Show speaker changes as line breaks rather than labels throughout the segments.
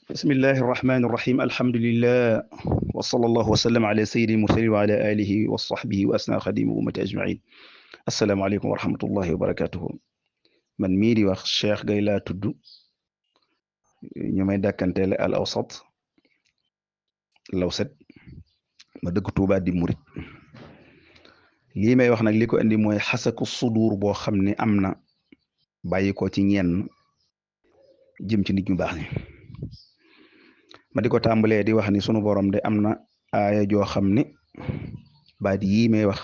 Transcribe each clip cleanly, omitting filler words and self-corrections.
bismillahi irrahmani irrahim alhamdulillah wa sallallahu wa sallam ala sayyidil mursalin wa ala alihi wa sahbihi wa asna xadimi ummati ajmain asalaamaaleykum wa rahmatullahi wa barakatuhu man mii di wax Cheikh Gaye laa tudd ñu may dàkkanteele al awsat lawset ma dëkk Tuubaa di murit lii may wax nag li ko indi mooy xasaku sudur boo xam ne am na bàyyi ko ci ñenn jëm ci nit ñu baax ni ma di ko tàmbalee di wax ni sunu borom de am na aaya joo xam ne baat yii may wax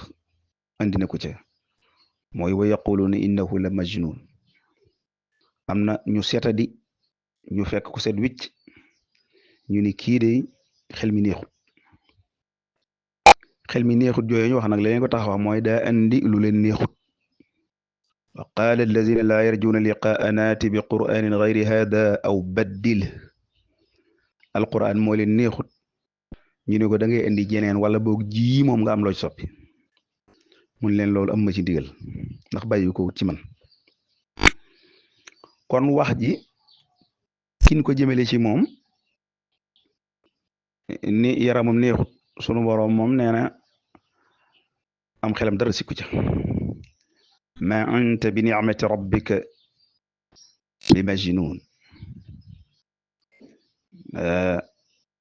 andi na ko ca mooy wa yaquluuna innahu la majnun am na ñu setadi ñu fekk ko set wicc ñu ni kii de xel mi neexut jooyu ñu wax nag leen ko tax wax mooy daa andi lu leen neexut wa qaala allazina laa yarjuuna liqaa'ana ati bi qur'anin gayri hada aw baddil alquran moo leen neexut ñu ne ko da ngay indi jeneen wala boog ji moom nga am loo ci soppi mun leen loolu am ma ci ndigal ndax bàyyi ko ci man kon wax ji kin ko jëmale ci moom ni yaramam neexut sunu boroom moom nee na am xelam dara sikku ca ma anta bi ni'mati rabbika bi majnun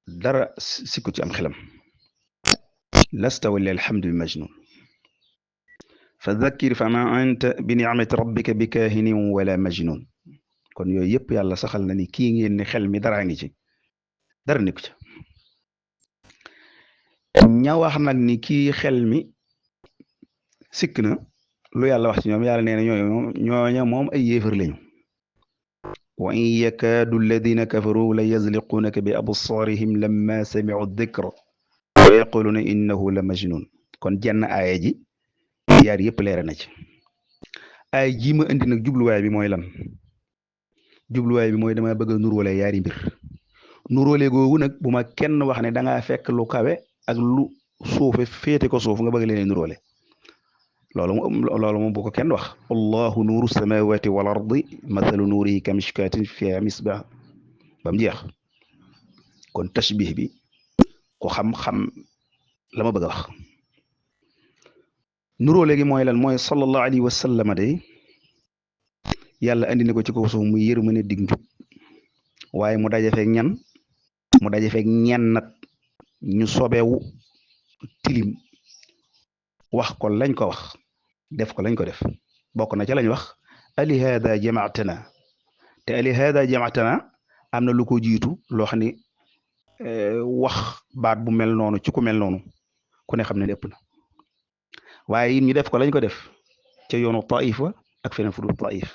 dara sikku ci am xelam lasta wala alhamdu bi majnun fa dhakkir fa ma anta bi ni'mati rabbika bi kaahinin wala majnun kon yooyu yëpp yàlla saxal na ni kii ngeen ni xel mi daraa ngi ci dara nekku ca ña wax nag ni kii xel mi sikk na lu yàlla wax ci ñoom yàlla nee na ñooña moom ay yéefar lañu wa in yakaadu alladina kafaru la yazliquunaka bi absaarihim lamma samicu dikra wa yaquluuna innahu la majnun kon jenn aaya ji yaar yëpp leera na ci aaya ji ma indi nag jubluwaay bi mooy lan jubluwaay bi mooy dama bëgg a nuróole yaari mbir nuróole googu nag bu ma kenn wax ne dangaa fekk lu kawe ak lu suufe féete ko suuf nga bëgg leen nuróole loolu moom bu ko kenn wax allahu nuuru samawati wal ardi mathalu nuurihi ka mishkatin fiha misbah ba mu jeex kon tashbih bi ko xam-xam la ma bëgg a wax nuróole gi mooy lan mooy sallallahu alayhi wa sallam de yàlla andi na ko ci kaw suuf muy yërmande dig njub waaye mu daje feeg ñan mu daje feeg ñennat ñu sobewu tilim wax ko lañ ko wax def ko lañ ko def bokk na ca lañ wax ali hada jamaatana te ali hada jamaatana am na lu ko jiitu loo xam ne wax baat bu mel noonu ci ku mel noonu ku ne xam ne lépp na waaye it ñu def ko lañ ko def ca yoonu taif wa ak feneen fu dul taif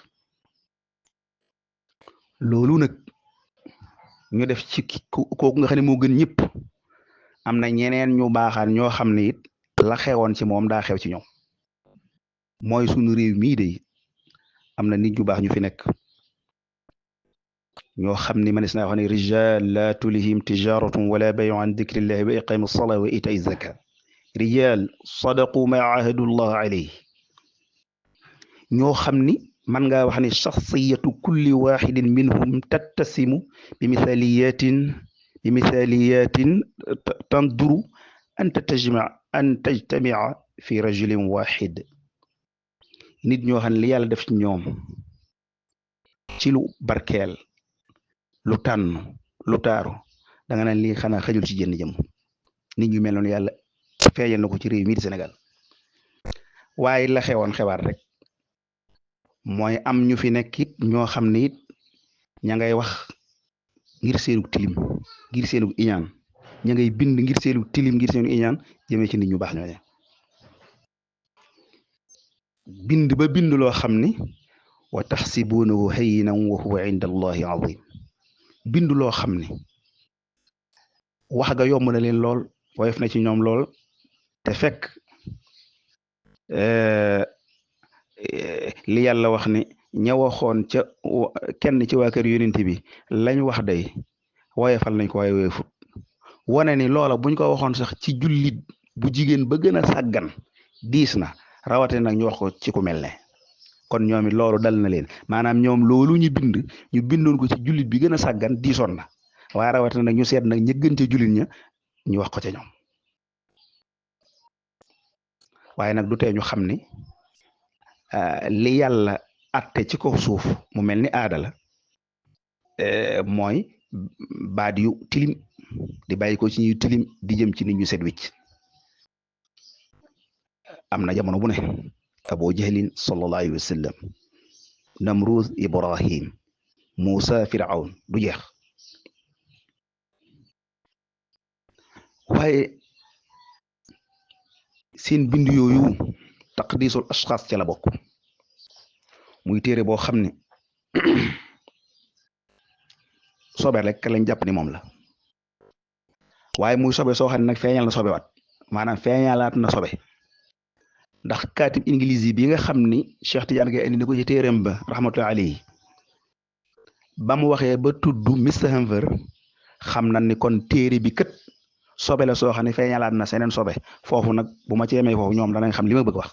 loolu nag ñu def ci kooku nga xam ne moo gën ñëpp am na ñeneen ñu baaxaan ñoo xam ne it la xewoon ci moom daa xew ci ñoom mooy sunu réew mii de am na nit ñu baax ñu fi nekk ñoo xam ne manes naa wax ne rijal la tulihim tijaratun wala bay'un an dikrillahi wa iqami salaa wa ita'i zaka rijal sadaqu ma ahadullah alayhi ñoo xam ni man ngaa wax ne shaxsiyatu kulli waxidin minhum tattasimu bi mithaliyatin tanduru an tajtamia fi rajulin waxid nit ñoo xam ne li yàlla def ci ñoom ci lu barkeel lu tànn lu taaru da nga naan lii xanaa xajul ci jënn jëm nit ñu mel noonu yàlla feeñal na ko ci réew mi di Sénégal waaye la xewoon xewaat rek mooy am ñu fi nekk it ñoo xam ne it ña ngay wax ngir seenu tilim ngir seenu iñaan ña ngay bind ngir seenu tilim ngir seenu iñaan jëmee ci nit ñu baax ñooñu bind ba bind loo xam ni wa taxsibuunahu hayyinan wa huwa inda allahi azim bind loo xam ni wax ga yomb na leen lool woyof na ci ñoom lool te fekk li yàlla wax ni ña waxoon ca kenn ci waa kër yonent bi lañ wax day woyofal nañ ko waaye woyofut wane ni loola buñ ko waxoon sax ci jullit bu jigéen ba gën a sàggan diis na rawate nag ñu wax ko ci ku mel ne kon ñoom it loolu dal na leen maanaam ñoom loolu ñu bindoon ko ci jullit bi gën a sàggan diisoon na waaye rawatina nag ñu seet nag ñi gën ca jullit ña ñu wax ko ca ñoom waaye nag du tee ñu xam ni li yàlla atte ci kaw suuf mu mel ni aada la mooy baat yu tilim di bàyyi ko ci ñuy tilim di jëm ci nit ñu set wicc am na jamono bu ne Abu Jahlin sallallahu alayhi wa sallam Namrud Ibrahim Moussa Firawn du jeex waaye seen bind yooyu taqdisul ashxaas ca la bokk muy téere boo xam ne sobe rek lañ jàpp ni moom la waaye muy sobe soo xam ne nag feeñal na sobe waat maanaam feeñalaat na sobe ndax kaatib inglis yi bi nga xam ni Cheikh Tidiane Gaye indi na ko ci téereem ba rahmatullahi alayhi ba mu waxee ba tudd Mr Hanver xam na ni kon téere bi kët sobe la soo xam ne feeñalaat na seneen sobe foofu nag bu ma ceemee foofu ñoom danañ xam li ma bëgg wax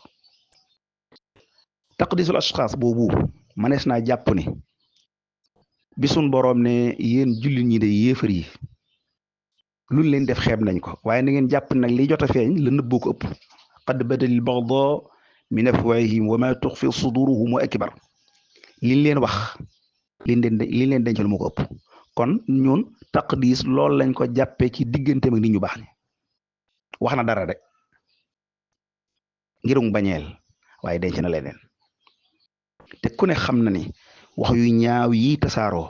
taqdisul ashxaas boobu manees naa jàpp ni bi sun boroom ne yéen jullit ñi de yéefar yi luñ leen def xeeb nañ ko waaye na ngeen jàpp nag li jot a feeñ la nëbboo ko ëpp qad badalil bagdaa min afwaahihim wa ma tuxfi suduruhum wa akbar liñ leen wax liñ leen dencal moo ko ëpp kon ñun taqdis loolu lañ ko jàppee ci digganteem ak nit ñu baax ni wax na dara rek ngirum bañeel waaye denc na leneen te ku ne xam na ni wax yu ñaaw yi tasaaroo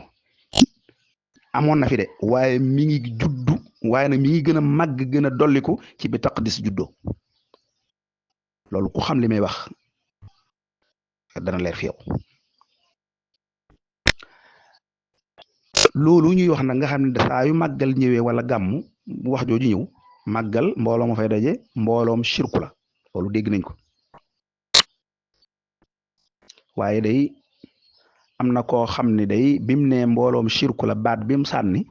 amoon na fi de waaye mi ngi juddu waaye nag mi ngi gën a màgg gën a dolliku ci bi taqdis juddoo loolu ku xam li may wax dana leer fi yow loolu ñuy wax nag nga xam ne saa yu màggal ñëwee wala gàmmu wax jooju ñëw màggal mbooloo ma fay daje mbooloom shirku la loolu dégg nañ ko waaye day am na koo xam ne day bim ne mbooloom shirku la baat bim sànni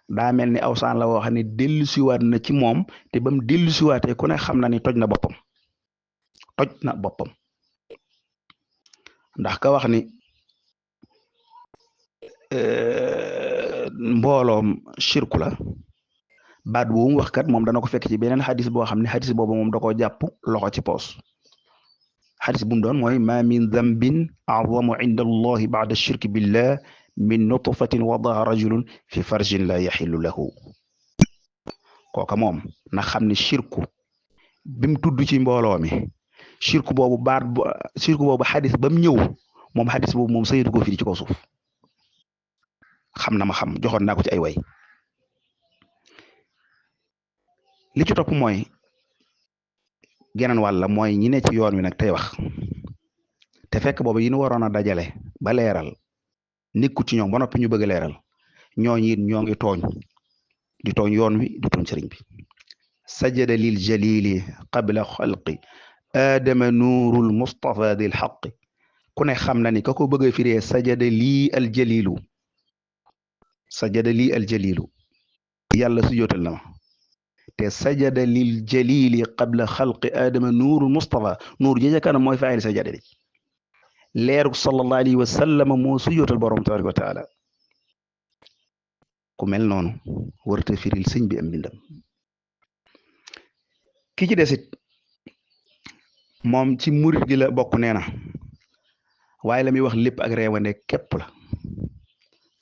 daa mel ni aw saan la woo xam ne dellusiwaat na ci moom te ba mu dellusiwaatee ku ne xam na ni toj na boppam ndax ka wax ni mbooloom shirku la baat boobu mu wax kat moom dana ko fekk ci beneen xadis boo xam ne xadis boobu moom da koo jàpp loxo ci poos xadis bu mu doon mooy ma min dambin azamu inda allahi bada shirki billah min nutfatin wadaha rajulun fi farjin la yaxillu lahu kooka moom na xam ne shirku bi mu tudd ci mbooloo mi shirku boobu xadis ba mu ñëw moom xadis boobu moom saytu ko fii ci kaw suuf xam na ma xam joxoon naa ko ci ay way li ci topp mooy geneen wàlla mooy ñi ne ci yoon wi nag tey wax te fekk boobu yi ñu waroon a dajale ba leeral nekku ci ñoom ba noppi ñu bëgg a leeral ñooñu it ñoo ngi tooñ di tooñ yoon wi di tooñ sëriñ bi sajada lil jalili qabla xalqi aadama nuurul mustafa dil xaqi ku ne xam na ni ka ko bëgg a firee sajada lii al jalilu yàlla su jootal na ma te sajada lil jalili qabla xalqi aadama nuurul mustafa nuur jëja kanam mooy faayil sajada bi leeru sallallahu alayhi wa sallam moo su jootal borom tabaraka wa taala ku mel noonu warta firil sëñ bi am mbindam ki ci desit moom ci murit gi la bokk nee na waaye la muy wax lépp ak reewande képp la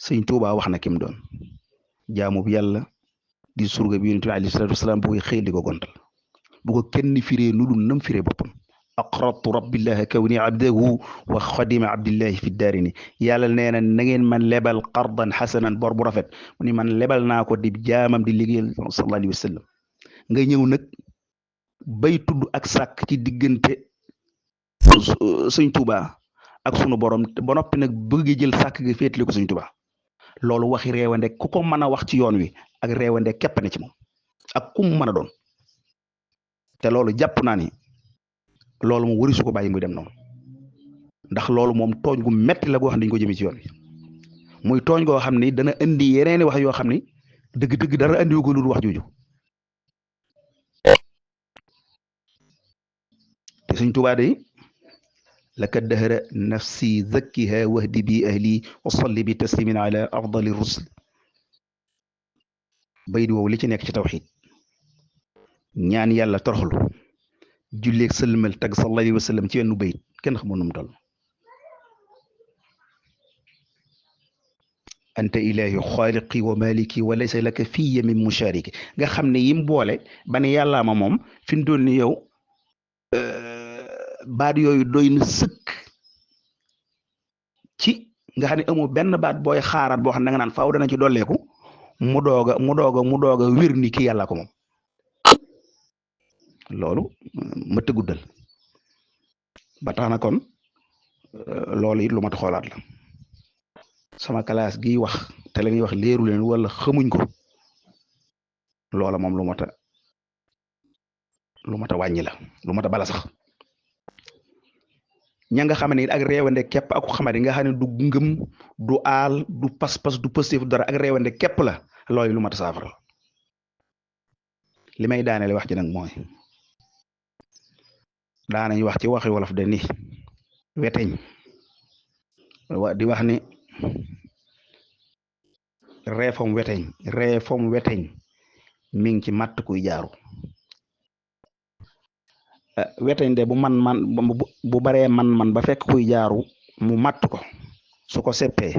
sëñ Tuubaa wax na kim doon jaamu bi yàlla di surga bi yonent bi alayhi salaatu wasalaam bu koy xëy di ko gontal bu ko kenn firee nu dul nam firee boppam aqrartu rabbillahi kawni abdahu wa xadima abdillahi fi daarini yàlla nee na na ngeen man lebal qardan xasanan bor bu rafet mu ni man lebal naa ko di jaamam di liggéeyal sallallahu alayhi wa sallam nga ñëw nag bay tudd ak sàkk ci diggante sëñ Tuubaa ak sunu borom ba noppi nag bëgg jël sàkk gi féetli ko sëñ Tuubaa loolu waxi réewande ku ko mën a wax ci yoon wi ak réewande képp ne ci moom ak kum mën a doon te loolu jàpp naa ni loolu moom wari su ko bàyyi muy dem noonu ndax loolu moom tooñ gu metti la goo xam ne dañu ko jëmee ci yoon wi muy tooñ goo xam ni dana indi yeneeni wax yoo xam ni dëgg-dëgg dara andiwu ko lu wax jooju te Sëñ Tuubaa day laka dahra nafsi zakkiha wahdi bi ahli wa salli bi taslimin ala afdali rusul bayit woowu li ci nekk ci tawxiid ñaan yàlla toroxlu julleeg sëlmal tag sallallahu alayhi wa sallam ci wenn bayit kenn xamul nu mu toll anta ilahi xaaliqi wa maliki wa laysa laka fiya min mushariki nga xam ne yim boole ba ne yàllaa ma moom fi mu toll ni yow baat yooyu doy na sëkk ci nga xam ne amoo benn baat booy xaaraat boo xam ne da nga naan faaw dana ci dolleeku mu doog a wér ni ki yàlla ko moom loolu mëtt guddal ba tax na kon loolu it lu mat xoolaat la sama classe gi wax te la ñuy wax leeru leen wala xamuñ ko loola moom lu mat a wàññi la lu mat a bala sax ña nga xam ne ak réewande képp ak xamadi nga xam ne du ngëm du aal du pas-pas du pëstéef dara ak réewande képp la looyu lu mat a saafara li may daanele wax ji nag mooy daanañ wax ci waxi wolof de ni weteñ di wax ni reefom weteñ mi ngi ci matt kuy jaaru weteñ de bu baree man ba fekk kuy jaaru mu matt ko su ko seppee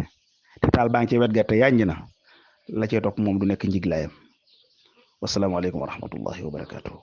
te taal baa ngi ci wet ga te yànj na la cee topp moom du nekk njiglaayam wasalaamaaleykum wa rahmatullahi wa barakatuh